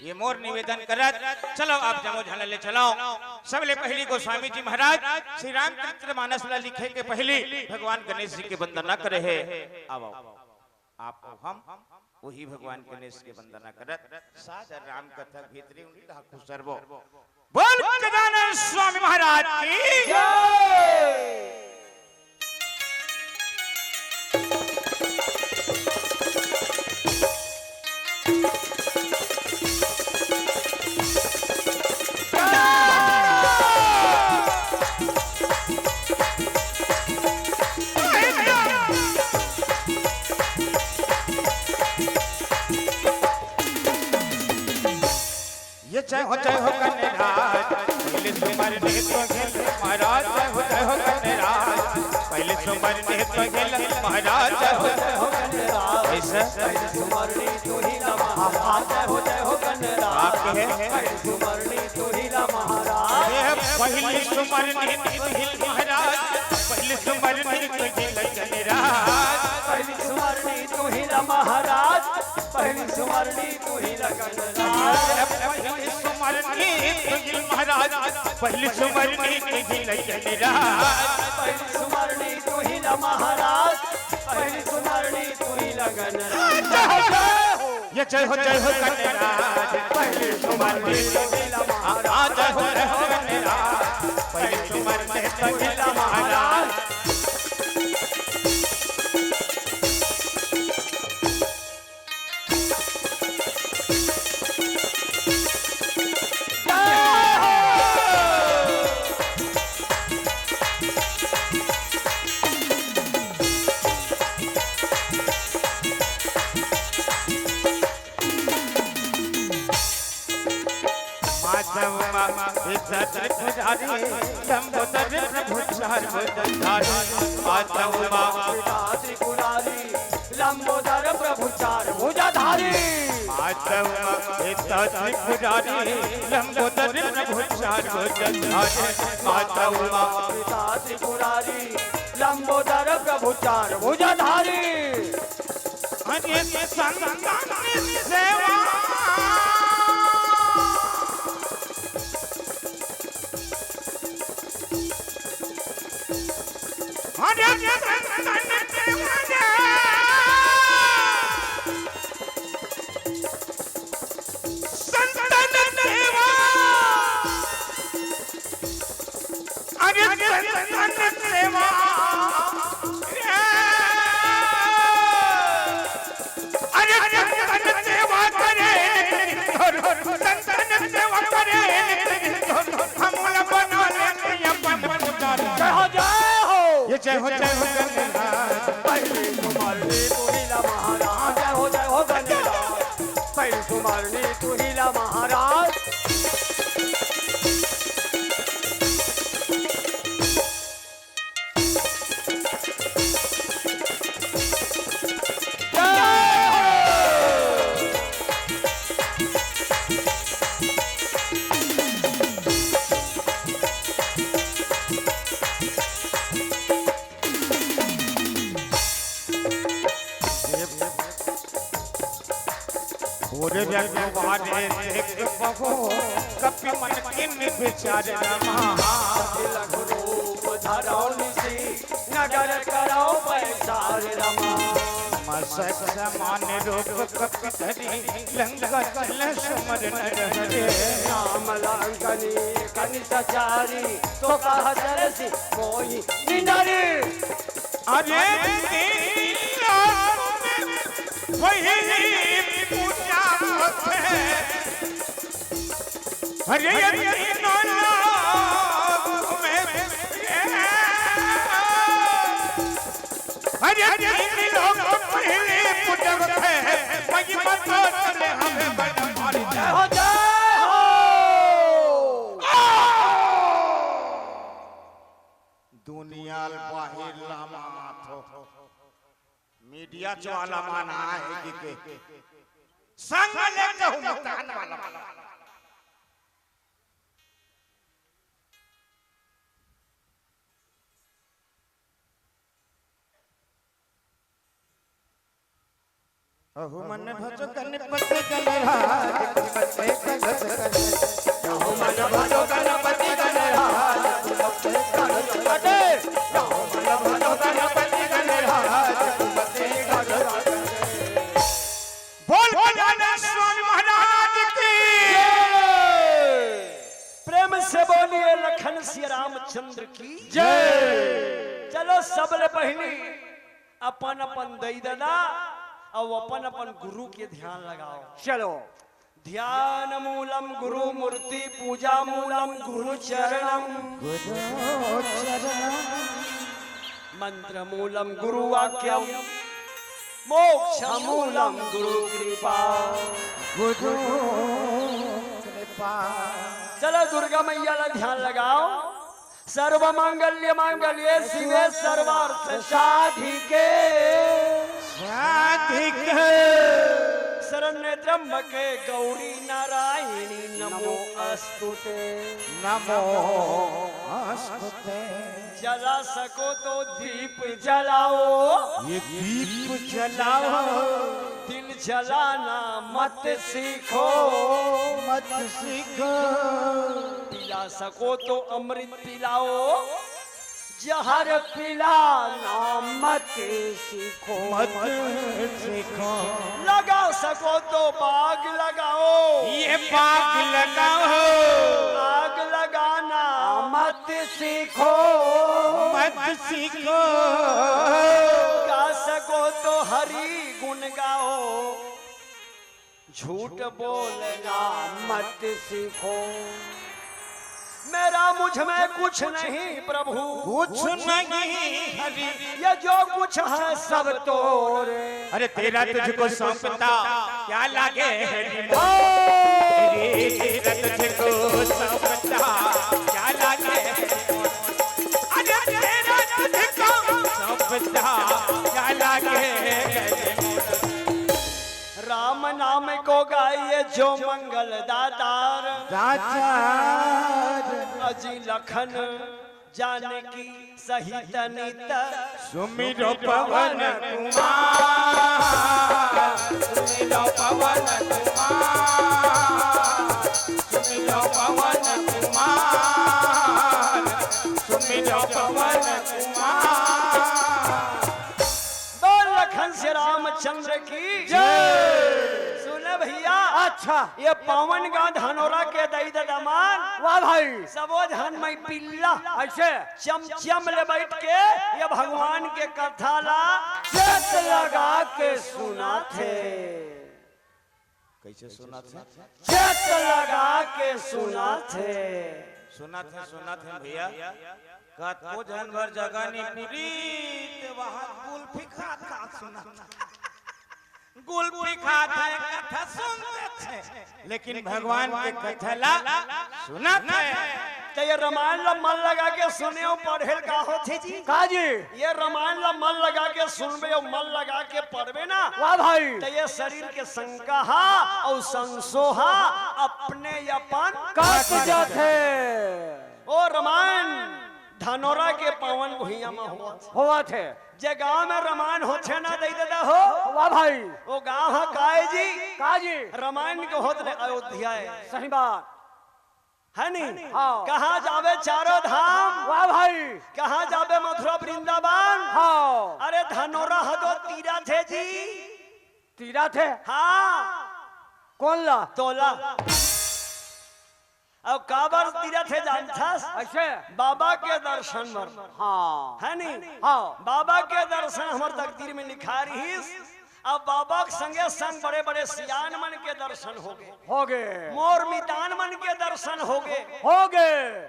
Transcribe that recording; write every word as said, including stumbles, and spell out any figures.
ये मोर निवेदन करत, चलो आप जम्मो झन ले चलो। सबले पहिली गोस्वामी जी महाराज श्री रामचरित मानस ला लिखे के पहिली भगवान गणेश जी के वंदना करे हे। आवो, आप अउ हम वही भगवान गणेश के वंदना करत सादर राम कथा भीतरी उंडी ला खुसरबो। बोल गजानन स्वामी महाराज की। ये जय हो, जय हो गणराज, पहले तुम्हारे ने तो खेल महाराज, जय हो, जय हो गणराज, पहले तुम्हारे ने तो खेल महाराज, जय हो, जय हो गणराज। ऐसा पहले तुम्हारे ने तो ही महाराज, जय हो, जय हो गणराज। आप कहे? पहले तुम्हारे ने तो ही महाराज। ये पहले तुम्हारे ने तो खेल महाराज, पहले तुम्हारे ने तो खेल गणराज। पहली सुमरनी तू ही ला महाराज, पहली सुमरनी तू ही ला गणराज। पहली सुमरनी तू ही ला महाराज, पहली सुमरनी तू ही ला गणराज। पहली सुमरनी तू ही ला महाराज, पहली सुमरनी तू ही ला गणराज। ये जय हो, जय हो गणराज, पहली सुमरनी तू ही ला महाराज, जय हो, जय हो गणराज, पहली सुमरनी तू ही ला महाराज। माधव मा पिता त्रिपुरारी, लंबोदर प्रभु चार भुजधारी। माधव मा पिता त्रिपुरारी, लंबोदर प्रभु चार भुजधारी। माधव मा पिता त्रिपुरारी, लंबोदर प्रभु चार भुजधारी। माधव मा पिता त्रिपुरारी, लंबोदर प्रभु चार भुजधारी। अरे संतन सेवा। अरे संतन सेवा रे। संतन सेवा। अरे संतन सेवा। अरे संतन सेवा करे, संतन सेवा करे, हमला बना ले अपन पुजारी। जय हो, जय हो। ये जय हो, जय हो गणराज। पहली सुमरनी तू ही ला महाराज। जय हो, जय हो गणराज। पहली सुमरनी तू ही ला महाराज। पूरे व्यक्ति वाले देख बहु कपि मन किन विचार रमा। लघु रूप धरौ निशि नगर करौ पैसार रमा। मसक समान रूप कपि धरि लंका चल समर नर हरे। राम लंकनी कनि सचारी तो कहा सरसि कोई निंदरी। अरे तीन लोक में वही पूजा होथे। अरे ये तीनों लोक में, अरे तीन लोक पहली पूजा होथे। महिमा तो चले हम बड़ मारी। जय हो, जय हो। दुनिया ल बाहिर ला माथो। मीडिया चो वाला मन आए कि के संग ले कहूं मतान वाला। अहु मन भजो गणपति गणराज की मते कलश करे। अहु मन भजो गणपति गणराज की मते कलश करे। अहु मन भजो गणपति गणराज की मते कलश करे। बोल गजानन स्वामी महाराज की। प्रेम से बोलिए लखन सिया रामचंद्र की जय। चलो सबले पहिली अपन अपन दई ददा अउ अपन अपन गुरु के ध्यान लगाओ। चलो। ध्यान मूलम गुरु मूर्ति, पूजा मूलम गुरु चरणम। गुरु चरणम। मंत्र मूलम गुरु वाक्यम, मोक्ष मूलम गुरु कृपा। गुरु कृपा। चलो दुर्गा मैया ला ध्यान लगाओ। सर्व मांगल्य मांगल्ये शिवे सर्वार्थ साधिके। साधिके। शरण्ये त्र्यंबके गौरी नारायणी नमो अस्तुते। नमो अस्तुते। जला सको तो दीप जलाओ। ये दीप जलाओ। दिल जलाना मत सीखो। मत सीखो। पिला सको तो अमृत पिलाओ, जहर पिलाना मत सीखो। मत सीखो। लगा सको तो बाग लगाओ। ये बाग लगाओ। आग लगाना मत सीखो। मत सीखो। गा सको तो हरि गुण गाओ। झूठ बोलना मत सीखो। मेरा मुझ में कुछ नहीं प्रभु। कुछ नहीं हरि। ये जो कुछ है सब तोरे। अरे तेरा तुझको सौंपता क्या लागे हरि। अरे तेरा तुझको सौंपता क्या लागे हरि। अरे तेरा तुझको सौंपता क्या लागे हरि। राम नाम को गाइए जो मंगल दातार। दातार। अजी लखन जानकी सहित नित। सुमिरो पवन कुमार। सुमिरो पवन कुमार। सुमिरो पवन कुमार। सुमिरो पवन कुमार। बोल लखन से रामचंद्र की जय। सुने भैया। अच्छा। ये पावन गांव धनोरा के दई ददा मन। वाह भाई। सबो झन मई पिल्ला। ऐसे। चमचम ले बैठ के ये भगवान के कथा ला चेत लगा के सुनाथे। कैसे सुनाथे? चेत लगा के सुनाथे। सुनाथे, सुनाथे भैया। कतको झन भर जगह नहीं पूरी, ते वहां गुल्फी खात खात सुनाथे। गुल्फी खात हे, कथा सुनथे, लेकिन भगवान के कथा ला सुनथे। त ये रामायण ला मन लगा के सुने अउ पढ़े ल का होथे जी? का जी? ये रामायण ला मन लगा के सुनबे अउ मन लगा के पढ़बे ना। वाह भाई। त ये शरीर के शंका हा अउ संसो हा अपने अपन कट जाथे। ओ रामायण धनोरा के पावन भुइयां म होवत। होवत हे। जे गांव में रामायण होथे ना दई ददा हो। वाह भाई। ओ गांव ह काय जी? का जी? रामायण के होत ले अयोध्या हे। सही बात। है नी? हाँ। कहाँ जाबे चारों धाम? वाह भाई। कहाँ जाबे मथुरा वृंदावन? हाँ। अरे धनोरा ह तो तीरथ हे जी। तीरथ हे? हाँ। कोन ला? तोला। अब काबर तीरथ हे जानथस? ऐसे? बाबा के दर्शन बर। हाँ। है नी? हाँ। बाबा के दर्शन हमर तकदीर में लिखा रहिस। अब बाबा के संगे संग बड़े-बड़े सियान मन के दर्शन होगे। होगे। मोर मितान मन के दर्शन होगे। होगे।